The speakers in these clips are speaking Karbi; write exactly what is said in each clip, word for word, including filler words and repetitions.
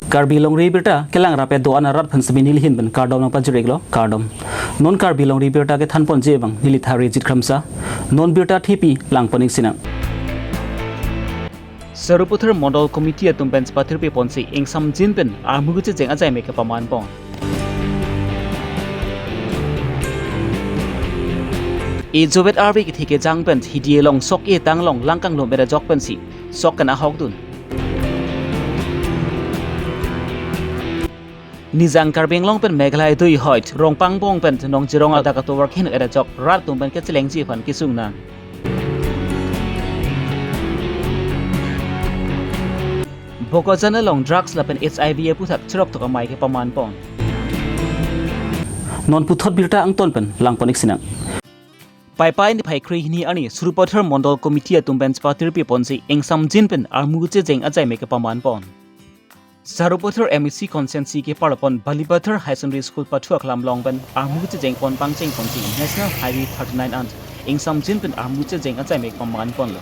Karbi Longri Abirta kelang rap-et do-an arat aphan semi nelihin pen kardom nangpajir-iklo, kardom. Non Karbi Longri Abirta kethanponji abang neli Tharijit Kramsa. Non birta thepi langpon-ik sinang. Sarupathar Mondol Committee atum pen chepathirpi ponsi ingsamjin pen armu kechejeng ajai me kepamanpon. Ejovet arve kethe kejang pen hidi along sok-e tanglong lang kanglum-et ajok pensi sok kan ahokdun. Nijang Karbi Anglong pen Meghalaya dui hoit Rongpang bong pen Nongjirong adak atovar khin-et ajok rat atum pen kechelengji aphan kesung nang. Bokajan along drugs lapen H I V aputhak cheroktok amei kepamanpon. Non puthot birta angton pen langpon-ik sinang. Paipai niphai krehini arni Sarupathar Mondol Committee atum pen chepathirpi ponsi ingsamjin pen armu kechejeng ajai me kepamanpon. Sarupathar M A C constituency keparlopon Balipathar High Secondary School pathu aklam along pen armu kechejeng pon pangcheng ponsi National Highway thirty-nine an ingsamjin pen armu kechejeng ajai me kepamanponlo.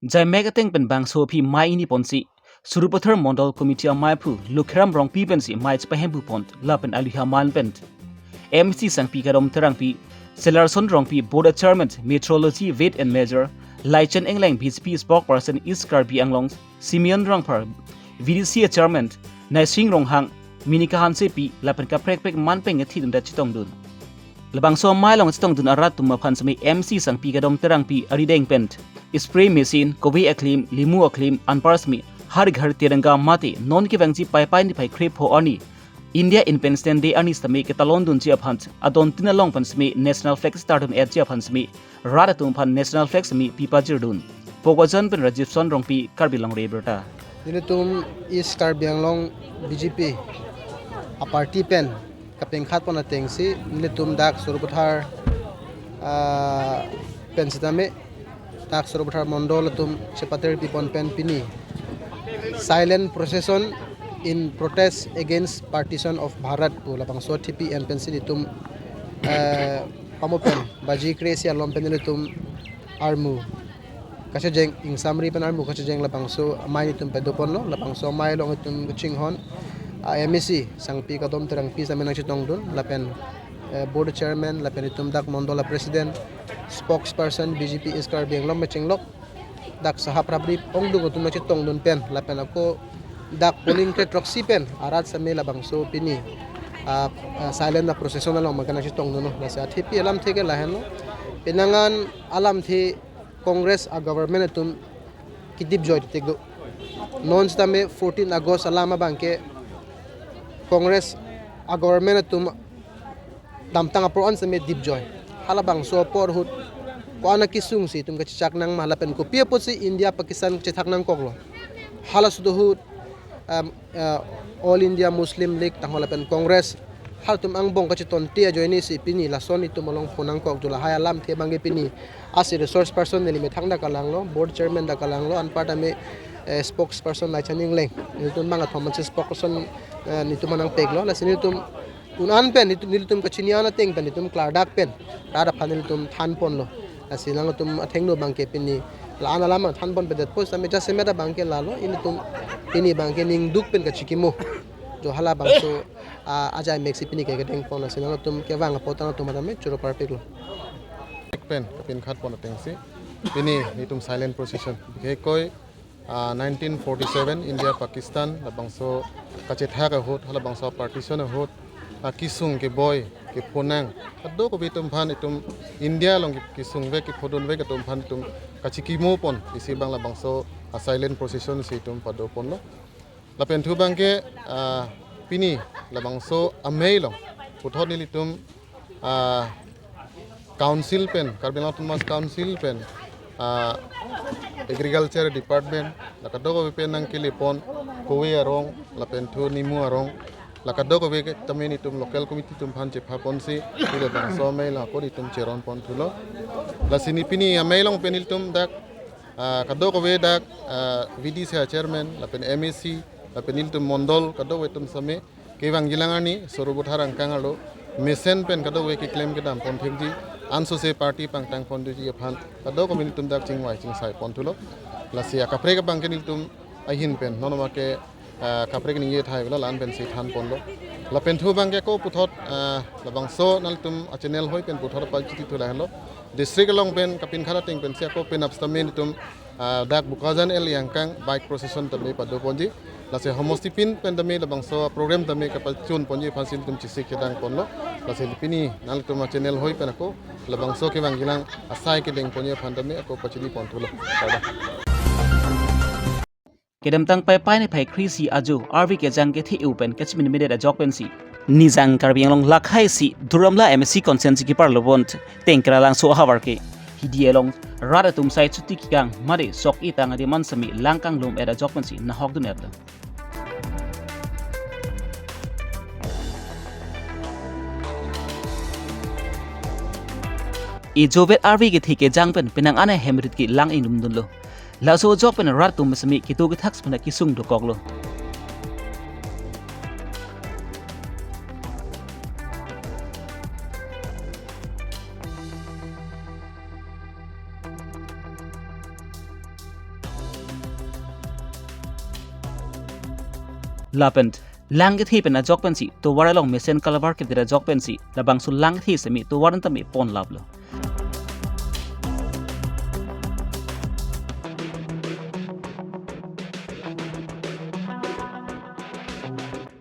Jaimek ateng pen bangso aphi mei ini ponsi Sarupathar Mondol Committee amei aphu Lokhiram Rongpi pensi mei chepahemphu pon lapen aluha man pen M C Sangpi Kadom Terangpi, Selarson Rongpi, Board Chairman, Meteorology, Weight and Measure, Laichan Engleng, B J P Spokesperson East Karbi Anglong, Simeon Rongphar, V D C Chairman, Naising Ronghang, Minika Hansepi, lapen kaprek prek man pen ngethi dunda chetongdun. Labangso amei along chetongdun arat atum aphan semi M C Sangpi Kadom Terangpi arideng pen spray machine, kove aklim, limu aklim, anpar semi Har Ghar Tiranga mate non kevangji Paipai niphai krepho arni India Independence Day arni semi ketalondunji aphan adontin along pen semi national flag chetardun-etji aphan semi rat atum aphan national flag semi pipajirdun. Bokajan pen Rajiv Son Rongpi, Karbi Longri Abirta. Nelitum East Karbi Anglong B J P aparty pen kapengkhat pon atengsi nelitum dak Sarupathar, ah, pen sitame dak Sarupathar Mondol atum chepathirpi pon pen pini silent procession in protest against partition of Bharat pu labangso thepi en pensi nelitum, eh, pamo pen baji kre-isi alom pen nelitum armu kachejeng, ingsamri pen armu kachejeng labangso amei nelitum padoponlo. Labangso amei along nelitum kachinghon a M A C Sangpi Kadom Terangpi sitame nangchetongdun lapen, eh, Board Chairman lapen nelitum dak Mondol a President, Spokesperson B J P East Karbi Anglong mechinglok dak sahap rapri ongdung atum nangchetongdun pen lapen ako dak polling kre throksi pen arat semi labangso pini, ah, ah, silent a procession along makan nangchetongdunlo. Lasi athepi alamthe ke lahenlo. Penang an alamthe Congress a government atum kedipjoi titik do. Non sitame fourteen August alam abangke Congress a government atum damtang apor an semi dipjoi. Halabangso apor ahut ko-an akesung si itum kachechak nang ma lapen kopi apotsi India Pakistan chethak nangkoklo. Halaso ahut, um, uh, All India Muslim League tangho lapen Congress halatum angbong kachetonte ajoine si pini lason itum along phonangkok, jo lahai alamthe abangke pini asi resource person neli methang dak kalanglo, board chairman dak kalanglo, anparta me, eh, spokesperson Laichan Engleng. Nelitum bang athom si spokesperson, eh, nelitum nangpeklo, lasi nelitum un-an pen nelitum, nelitum kachini an ateng pen nelitum klardak pen rat aphan nelitum thanponlo. Lasi nangtum athengno abangke pini la-an alam thanponpedetpo sitame jasemet abangke lalo, ilitum pini abangke ningduk pen kachikimo. Jo halabangso, ah, ajai meksi pini ke kedengpon, lasi nangtum kevang apot nangtum tame choro parpiklo. Pen, kapengkhat pon atengsi pini nelitum silent procession. Ke koi, ah, nineteen forty-seven India Pakistan labangso kachethak ahut, halabangso partition ahut, ah, kesung keboi, kephonang kadokave atum aphan itum India along ke-, kesungvek, kephodunvek atum aphan itum kachikimo pon isi abang labangso, ah, silent procession si itum padoponlo. Lapen thu abangke, ah, pini labangso amei along puthot nelitum, ah, council pen, Karbi Anglong Autonomous Council pen, ah, Agriculture Department, la kadokave pen nangkelepon, kove arong, lapen thu nimu arong, la kadokave ke tame nelitum local committee atum aphan chephaponsi, pini labangso amei along ako nelitum cheronpon thulo. Lasi ni pini amei along pen nelitum dak, ah, kadokave dak, ah, V D C chairman, lapen M A C, lapen nelitum mondol, kadokave atum sitame kevangjilang arni, Sarupathar angkang arlo mesen pen kadokave keklem kedam ponthekji, Ansose party pangtang ponduji aphan kadokave nelitum dak chingvai chingsai ponthulo. Lasi akaprek abang ke nelitum ahin pen non ma ke, ah, kaprek ningje thai avelo, la-an pensi than ponlo. Lapen thu abang ke ako puthot, ah, labangso nangtum a-channel hoi pen puthot pachini thu lahenlo. District along pen kapinkhat ateng pensi ako penap sitame nelitum, ah, dak Bokajan L angkang bike procession tame pado ponji. Lasi homosti pin pen tame labangso program tame kapachun ponji aphansi nelitum chesik chedang ponlo. Lasi pini nangtum a-channel hoi pen ako labangso kevang kelang asai kedeng ponji aphan tame ako pachini ponthulo. Kardom. Kedamtang Paipai niphai kre-isi ajo arvi kejang kethe-o pen kachemin medet ajok pensi Nijang Karbi Anglong lakhai isi Duar Amla M A C constituency keparlo bon Tengkeralangso ahavar ke hidi along rat atum sai chuti kekang mate sok itang adim an semi lang kanglum-et ajok pensi nahok dun-etlo. Ijovet arvi kethe kejang pen penang an ahem rit ke lang inglum dunlo. Laso ajok pen rat atum semi kedo kethak sipena kesung dokoklo. Lapen lang kethe pen ajok pensi tovar along mesen kalavar kedet ajok pensi labangso lang kethe semi tovar an tame ponlaplo.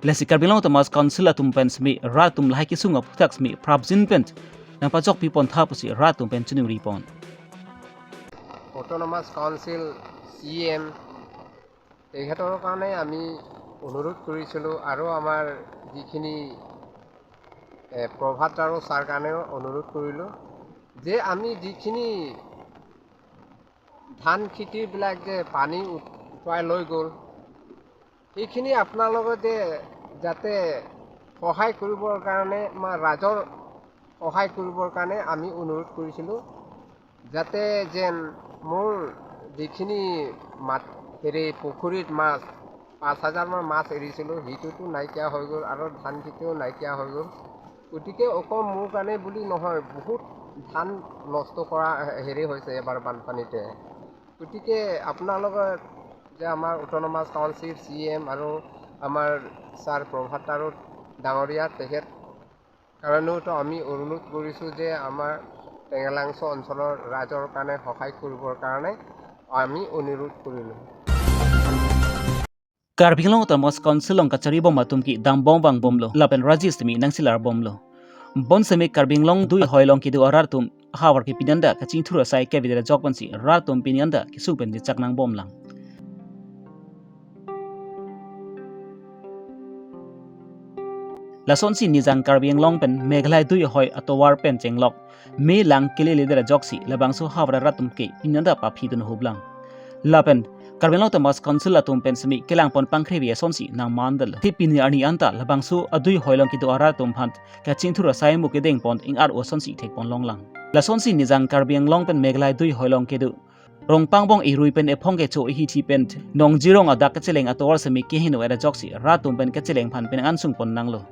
Lasi Karbi Anglong Autonomous Council atum pen semi rat atum lahai kesung aphuthak semi prapjin pen nangpachokpi pontha pusi rat atum pen chiningri pon. Autonomous council, C E M, তেখেতৰ কাৰণে আমি অনুৰোধ কৰিছিলোঁ আৰু আমাৰ যিখিনি, এ, প্ৰভাত তাৰো ছাৰ কাৰণেও অনুৰোধ কৰিলোঁ যে আমি যিখিনি ধান খেতিবিলাক যে পানী উট-, উটুৱাই লৈ গ'ল, সেইখিনি আপোনালোকে যে যাতে সহায় কৰিবৰ কাৰণে, আমাৰ ৰাইজৰ সহায় কৰিবৰ কাৰণে আমি অনুৰোধ কৰিছিলোঁ, যাতে যেন মোৰ যিখিনি মাত-, হেৰি, পুখুৰীত মাছ, পাঁচ হাজাৰমান মাছ এৰিছিলোঁ, সেইটোতো নাইকিয়া হৈ গ'ল আৰু ধান খেতিও নাইকিয়া হৈ গ'ল। গতিকে অকল মোৰ কাৰণে বুলি নহয়, বহুত ধান নষ্ট কৰা, হেৰি, হৈছে এবাৰ বানপানীতে। গতিকে আপোনালোকে যে আমাৰ autonomous council, C E M আৰু আমাৰ ছাৰ প্ৰভাত তাৰো ডাঙৰীয়া, তেখেত কাৰণেওতো আমি অনুৰোধ কৰিছোঁ যে আমাৰ টেঙেলাংচ অঞ্চলৰ ৰাইজৰ কাৰণে সহায় কৰিবৰ কাৰণে আমি অনুৰোধ কৰিলোঁ। Karbi Anglong Autonomous Council along kacharibom atum ke dambom vangbomlo lapen raji semi nangselar bomlo. Bon semi Karbi Anglong dui hoi along kedo arat atum ahavar ke pini anta kachingthur asai kevidet ajok pensi rat atum pini anta kesung pen jechak nangbomlang. Lasonsi Nijang Karbi Anglong pen Meghalaya dui hoi atovar pen chenglok me lang kelele det ajoksi labangso ahavar arat atum ke pini anta paphi dun hublang. Lapen Karbi Anglong Autonomous Council atum pen semi kelang pon pangkrevi asonsi nangmandetlo. Te pini arni anta labangso adui hoi along kedo arat atum aphan kachingthur asai mo kedeng pon ing-ar asonsi thek pon longlang. Lasonsi Nijang Karbi Anglong pen Meghalaya dui hoi along kedo Rongpangbong irui pen ephong kecho ihithi pen Nongjirong adak kacheleng atovar semi keheno-et ajoksi rat atum pen kacheleng aphan penang an sung pon nanglo.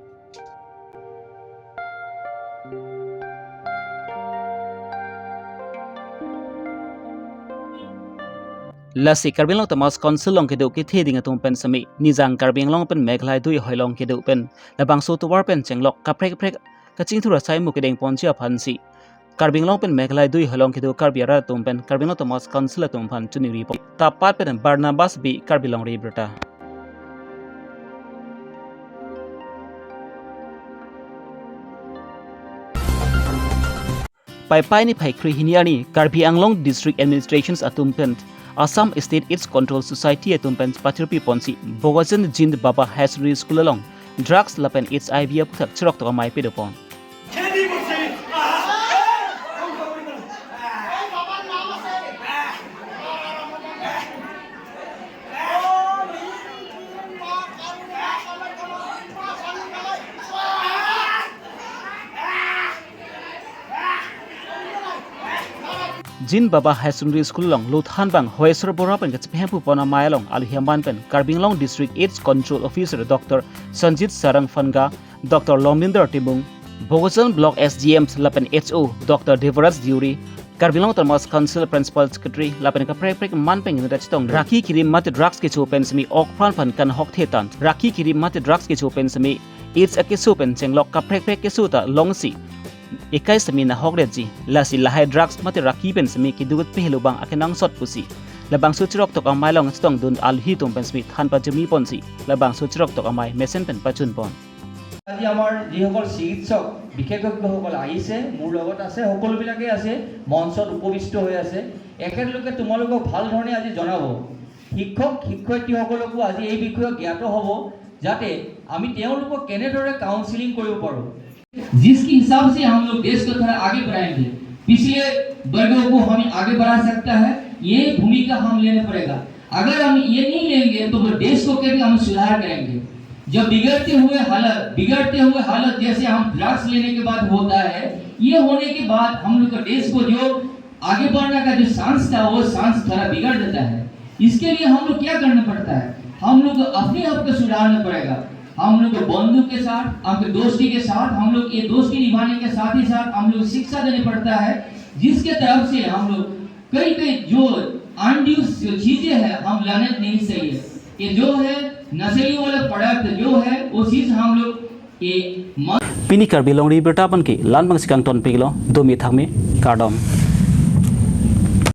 Lasi Karbi Anglong Autonomous Council along kedo kethe ding atum pen semi Nijang Karbi Anglong pen Meghalaya dui hoi along kedo pen labangso atovar pen chenglok kaprek kaprek kachingthur asai mo kedeng ponji aphansi Karbi Anglong pen Meghalaya dui hoi along kedo Karbi arat atum pen Karbi Anglong Autonomous Council atum aphan chiningri pon. Tapat pen Barnabas B, Karbi Longri Abirta. Paipai niphai krehini arni Karbi Anglong District Administrations atum pen Assam State AIDS Control Society atum pen pathirpi ponsi Bokajan Jin Baba Higher Secondary School along drugs lapen H I V aphuthak chirok tok amei pado pon. Jin Baba Higher Secondary School along lothan abang Hoyeswar Bora pen kachepahemphu pon amei along alohi aman pen Karbi Anglong District AIDS Control Officer Doctor Sanjit Sarang Phanga, Doctor Longminder Timung, Bokajan Block S D M lapen H O Doctor Devaraj Deuri, Karbi Anglong Autonomous Council Principal Secretary lapen kaprek kaprek manpeng neta chetong rakhi kirim mate drugs kecho pen semi ok pran phan kanhok thetan, rakhi kirim mate drugs kecho pen semi AIDS akeso pen chenglok kaprek kaprek keso ta longsi ekai semi nahok detji, lasi lahai drugs mate rakhi pen semi keduk pehelo bang akenangsot pusi labangso chirok tok amei along chetongdun alhi atum pen semi than pajumi ponsi labangso chirok tok amei mesen pen pachun pon. আজি আমাৰ যিসকল চিকিৎসক বিশেষজ্ঞসকল আহিছে, মোৰ লগত আছে, সকলোবিলাকেই আছে, মঞ্চত উপবিষ্ট হৈ আছে। এখেতলোকে তোমালোকক ভাল ধৰণে আজি জনাব। শিক্ষক শিক্ষয়িত্ৰীসকলকো আজি এই বিষয়ে জ্ঞাত হ'ব, যাতে আমি তেওঁলোকক কেনেদৰে কাউন্সিলিং কৰিব পাৰোঁ। जिसके हिसाब से हम लोग देश को थोड़ा आगे बढ़ाएंगे, पिछड़े वर्गों को हमें आगे बढ़ा सकता है, ये भूमिका हम लेना पड़ेगा। अगर हम ये नहीं लेंगे तो वो देश को कैसे हम सुधार करेंगे? जब बिगड़ते हुए हालत, बिगड़ते हुए हालत, जैसे हम ड्रग्स लेने के बाद होता है, ये होने के बाद हम लोग का देश को जो आगे बढ़ने का जो चांस था, वो चांस थोड़ा बिगड़ जाता है। इसके लिए हम लोग क्या करना पड़ता है? हम लोग को अपने आप को सुधारना पड़ेगा। हम लोग को बंधु के साथ, आपके दोस्ती के साथ, हम लोग ये दोस्ती निभाने के साथ ही साथ हम लोग शिक्षा देने पड़ता है, जिसके तरफ से हम लोग कई कई जो अनड्यूज जो चीजें हैं, हम लाने नहीं चाहिए। ये जो है नशीली वाला पदार्थ जो है, वो चीज हम लोग ये मत Pini Karbi Longri Birta pen ke la-an abangsi kangton pilo, domi thakmi, kardom.